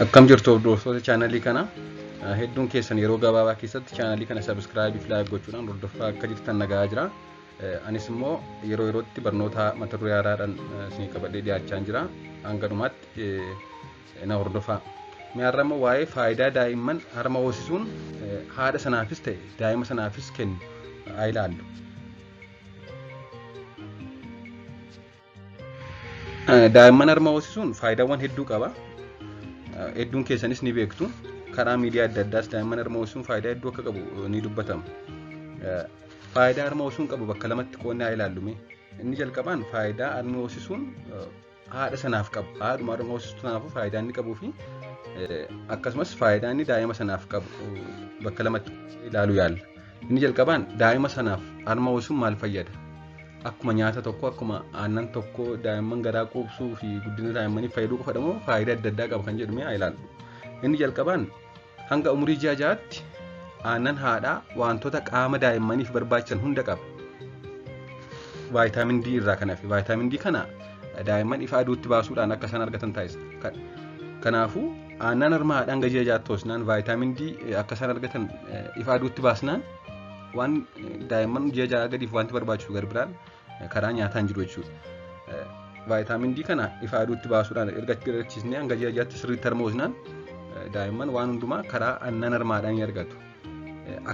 Akkam jirtu hordoftoota chaanalii kanaa? Hedduun keessan yeroo gabaabaa keessatti chaanalii kana subscribe fi like gochuudhaan hordofaa akka jirtan nagaa jira. Anis immoo yeroo yerootti barnoota mata duree haaraadhaan isinii qabadhee dhiyaachaa jira. Hanga dhumaatti na hordofaa. Mee har'a immoo waa'ee faayidaa daa'imman harma hoosisuun haadha sanaafis ta'e daa'ima sanaafis kennu haa ilaallu. Daa'imman harma hoosisuun faayidaawwan hedduu qaba. Hedduun keessanis ni beektu. Karaa miidiyaa adda addaas daa'imman harma hoosisuun faayidaa hedduu akka qabu ni dubbatama. Faayidaa harma hoosisuun qabu bakka lamatti qoodnee haa ilaallu mee. Inni jalqabaan faayidaa harmi hoosisuun haadha sanaaf qabu. Haadhuma harma hoosistu sanaafuu faayidaa inni qabuu fi akkasumas faayidaa inni daa'ima sanaaf qabu bakka lamatti ilaaluu yaalla. Inni jalqabaan daa'ima sanaaf harma hoosisuun maal fayyada? Akkuma nyaata tokko, akkuma aannan tokko daa'imman garaa quubsuu fi guddina daa'immaniif fayyaduu qofadha moo faayidaa adda addaa qaba kan jedhu mee haa ilaallu. Inni jalqabaan hanga umurii ji'a ja'aatti aannan haadhaa wantoota qaama daa'immaniif barbaachisan hunda qaba. Vaayitaamin D irraa kan hafe. Vaayitaamin D kana daa'imman ifa aduutti baasuudhaan akka isaan argatan taasisa. Kanaafuu aannan harma haadhaa hanga ji'a ja'aatti hoosnaan vaayitaamin D akka isaan argatan ifa aduutti baasnaan waan daa'imman ji'a ja'a gadiif wanti barbaachisu gar biraan karaa nyaataan jiru jechuudha. Vaayitaamin D kana ifa aduutti baasuudhaan erga achi hanga ji'a ja'aatti sirriitti harma hoosnaan daa'imman waan hundumaa karaa aannan harmaadhaan ni argatu.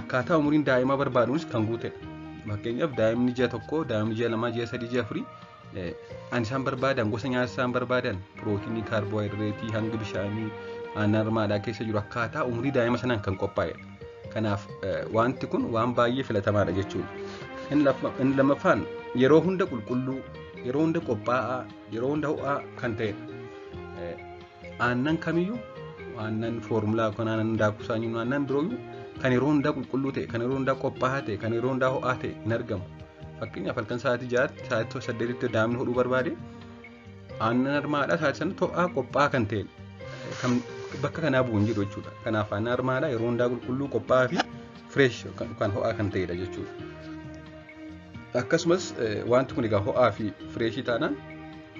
Akkaataa umuriin daa'imaa barbaaduunis kan guutedha. Fakkeenyaaf daa'imni ji'a tokko, daa'imni ji'a lamaa, ji'a sadii, ji'a afurii an isaan barbaadan gosa nyaata isaan barbaadan pirootinii, kaarboohayidireetii, hanga bishaanii aannan harmaadhaa keessa jiru akkaataa umurii daa'ima sanaan kan qophaa'edha. Kanaaf wanti kun waan baay'ee filatamaadha jechuudha. Inni lammaffaan yeroo hunda qulqulluu, yeroo hunda qophaa'aa, yeroo hunda ho'aa kan ta'edha. Aannan kamiyyuu aannan foormulaa yookaan aannan daakuu saanyii aannan birooyyuu kan yeroo hundaa qulqulluu ta'e, kan yeroo hundaa qophaa'aa ta'e, kan yeroo hundaa ho'aa ta'e hin argamu. Fakkeenyaaf halkan sa'aatii 6tti sa'aatii 8tti daa'imni hodhuu barbaade aannan harmaadhaa sa'aatii sanatti ho'aa qophaa'aa kan ta'e kan bakka kanaa bu'u hin jiru jechuudha. Kanaaf aannan harmaadhaa yeroo hundaa qulqulluu qophaa'aa fi fresh kan ho'aa kan ta'edha jechuudha. Akkasumas wanti kun egaa ho'aa fi fireeshii taanaan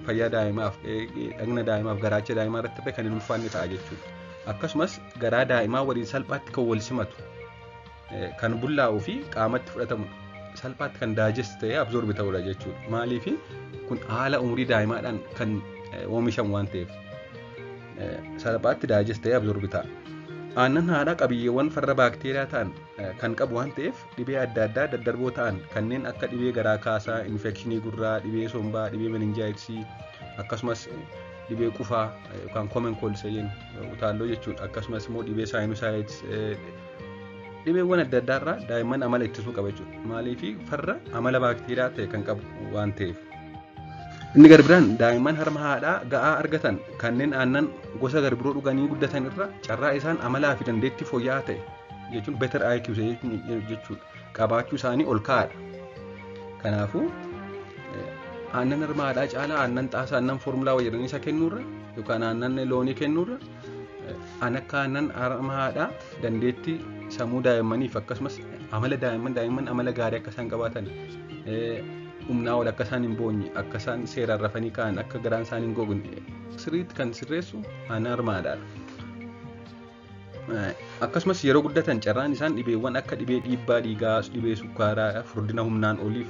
fayyaa daa'imaaf, dhagna daa'imaaf, garaacha daa'imaa irratti illee kan hin ulfaanne ta'a jechuudha. Akkasumas garaa daa'imaa waliin salphaatti kan wal simatu, kan bullaa'uu fi qaamatti fudhatamu salphaatti kan digest ta'ee absorb ta'udha jechuudha. Maaliif kun haala umurii daa'imaadhaan kan oomishamu waan ta'eef salphaatti digest ta'ee absorb ta'a. Aannan haadhaa qabiyyeewwan farra baakteeriyaa ta'an kan qabu waan ta'eef dhibee adda addaa daddarboo ta'an kanneen akka dhibee garaa kaasaa, infekshinii gurraa, dhibee sombaa, dhibee meninjaayitisii akkasumas dhibee qufaa yookaan common cold isa jennu utaalloo jechuudha. Akkasumas immoo dhibee sinusitis dhibeewwan adda addaa irraa daa'imman amala ittisuu qaba jechuudha. Maaliif farra amala baakteeriyaa ta'e kan qabu waan ta'eef. Inni garbiraan daa'imman harma haadhaa ga'aa argatan kanneen aannan gosa garbiroo dhuganii guddatan irra carraa isaan amalaa fi dandeettii fooyya'aa ta'e jechuun better IQ jechuudha qabaachuu isaanii ol ka'aadha. Kanaafuu aannan harma haadhaa caalaa aannan xaasaa aannan foormulaa fayyadamanii isa kennuurra yookaan aannan loonii kennuurra an akka aannan harma haadhaa dandeettii sammuu daa'immaniif akkasumas amala daa'imman amala gaarii akka isaan qabaatan humnaa ol akka isaan hin boonye akka isaan seeraan rafanii ka'an akka garaan isaan hin gogne sirriitti kan sirreessu aannan harma haadhaadha. Akkasumas yeroo guddatan carraan isaan dhibeewwan akka dhibee dhiibbaa dhiigaa, dhibee sukkaaraa, furdina humnaan oliif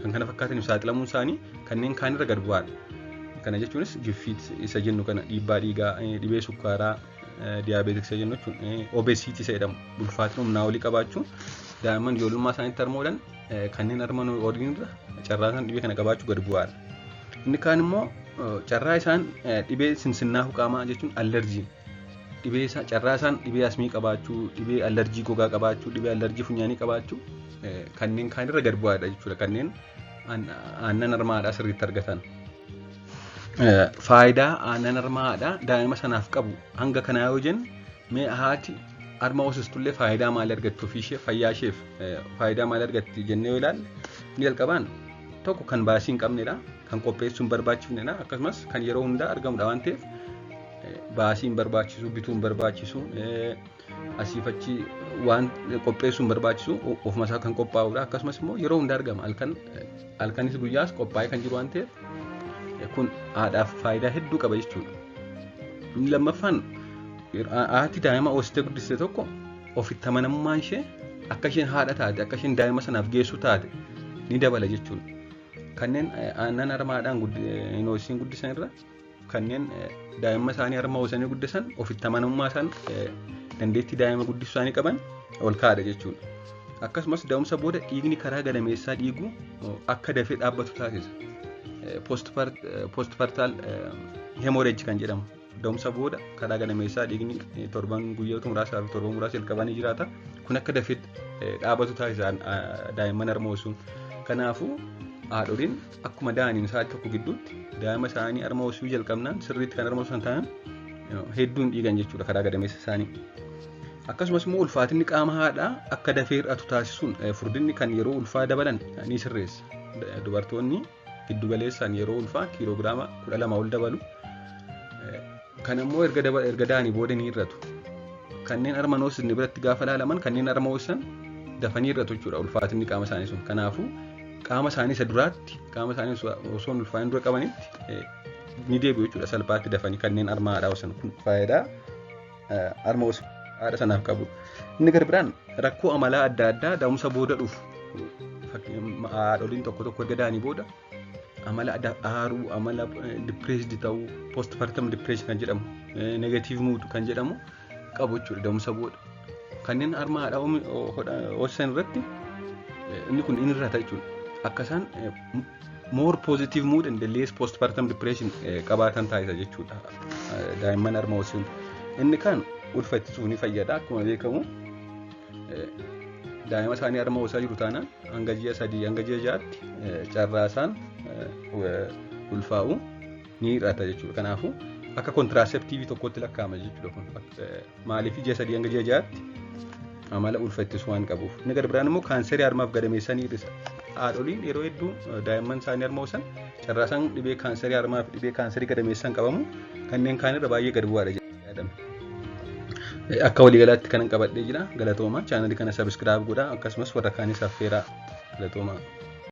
kan kana fakkaataniif saaxilamuun isaanii kanneen kaanirra gad bu'aadha. Kana jechuunis giffiit isa jennu kana dhiibbaa dhiigaa, dhibee sukkaaraa, diabetes isa jennu jechuun obesity isa jedhamu ulfaatina humnaa olii qabaachuun daa'imman ijoollummaa isaaniitti harmoodhaan kanneen harma oliirra carraa isaan dhibee kana qabaachuu gad bu'aadha. Inni kaan immoo carraa isaan dhibee sinsinnaafuu qaamaa jechuun allerjii dhibee isaa carraa isaan dhibee asmii qabaachuu, dhibee allerjii gogaa qabaachuu, dhibee allerjii funyaanii qabaachuu kanneen kaanirra gad bu'aadha jechuudha. Kanneen aannan harma haadhaa sirriitti argatan. Faayidaa aannan harma haadhaa daa'ima sanaaf qabu hanga kanaa yoo jennu mee haati harma hoosistullee faayidaa maalii argatti ofii ishee fayyaa isheef faayidaa maalii argatti jennee yoo ilaalle inni jalqabaan tokko kan baasii hin qabnedha, kan qopheessuu hin barbaachifnedha, akkasumas kan yeroo hundaa argamudha waan ta'eef baasii hin barbaachisu, bituu hin barbaachisu, asiif achi waan qopheessuu hin barbaachisu ofuma isaa kan qophaa'udha. Akkasumas immoo yeroo hundaa argama. Halkanis guyyaas qophaa'ee kan jiru waan ta'eef kun haadhaaf faayidaa hedduu qaba jechuudha. Inni lammaffaan Haati daa'ima hoositee guddiste tokko ofitti amanamummaan ishee akka isheen haadha taate, akka isheen daa'ima sanaaf geessu taate ni dabala jechuudha. Kanneen aannan harmaadhaan hin hoosisin guddisan irra kanneen daa'ima isaanii harma hoosisanii guddisan ofitti amanamummaa isaan dandeettii daa'ima guddisuu isaanii qaban ol kaa'adha jechuudha. Akkasumas da'umsa booda dhiigni karaa gadameessaa dhiigu akka dafee dhaabbatu taasisa. Postpartal hemorrhage kan jedhamu da'umsa booda karaa gadameessaa dhiigni torban guyyoota muraasaa fi torban muraasa jalqabanii jiraata. Kun akka dafee dhaabbatu taasisa daa'imman harma hoosisuun. Kanaafuu haadholiin akkuma da'aniin sa'aatii tokko gidduutti daa'ima isaanii harma hoosisuu jalqabnaan sirriitti kan harma hoosisan ta'an hedduun dhiigan jechuudha karaa gadameessa isaanii. Akkasumas immoo ulfaatinni qaama haadhaa akka dafee hir'atu taasisuun furdinni kan yeroo ulfaa dabalan ni sirreessa. Dubartoonni giddu galeessaan yeroo ulfaa kiiloogiraama 12 ol dabalu. Kan immoo erga da'anii booda ni hir'atu. Kanneen harma hin hoosisne biratti gaafa ilaalaman kanneen harma hoosisan dafanii hir'atu jechuudha ulfaatinni qaama isaanii sun. Kanaafuu qaama isaanii isa duraatti, qaama isaanii osoo hin ulfaatin dura qabanitti ni deebi'u jechuudha salphaatti dafanii kanneen harma haadhaa hoosisan. Kun faayidaa harma hoosisu haadha sanaaf qabu. Inni gara biraan rakkoo amalaa adda addaa da'umsa booda dhufu. Haadholiin tokko tokko erga da'anii booda amala aaruu, amala depressed ta'uu, postpartum depression kan jedhamu, negative mood kan jedhamu qabu jechuudha da'umsa booda. Kanneen harma haadhaa hoosisan irratti inni kun inni hir'ata jechuudha. Akka isaan more positive mood and less postpartum depression qabaatan taasisa jechuudha daa'imman harma hoosisuun. Inni kaan ulfa ittisuuf ni fayyada. Akkuma beekamu daa'ima isaanii harma hoosisaa jiru taanaan hanga ji'a 3 hanga ji'a 6tti carraa isaan ulfaa'u ni hir'ata jechuudha. Kanaafuu akka contraceptive tokkotti lakkaa'ama jechuudha kun. Maaliif? Ji'a 3 hanga ji'a 6tti amala ulfa ittisuu waan qabuuf. Inni gara biraan immoo kaanserii harmaaf gadameessaa ni hir'isa. Haadholiin yeroo hedduu daa'imman isaanii harma hoosisan carraa isaan dhibee kaanserii harmaa fi dhibee kaanserii gadameessaan qabamu kanneen kaan irra baay'ee gad bu'aadha jedhamee yaadama. Akka waliigalaatti kanan qabadhee jira. Galatooma. Chaanalii kana subscribe godhaa, akkasumas warra kaanis affeeraa. Galatooma.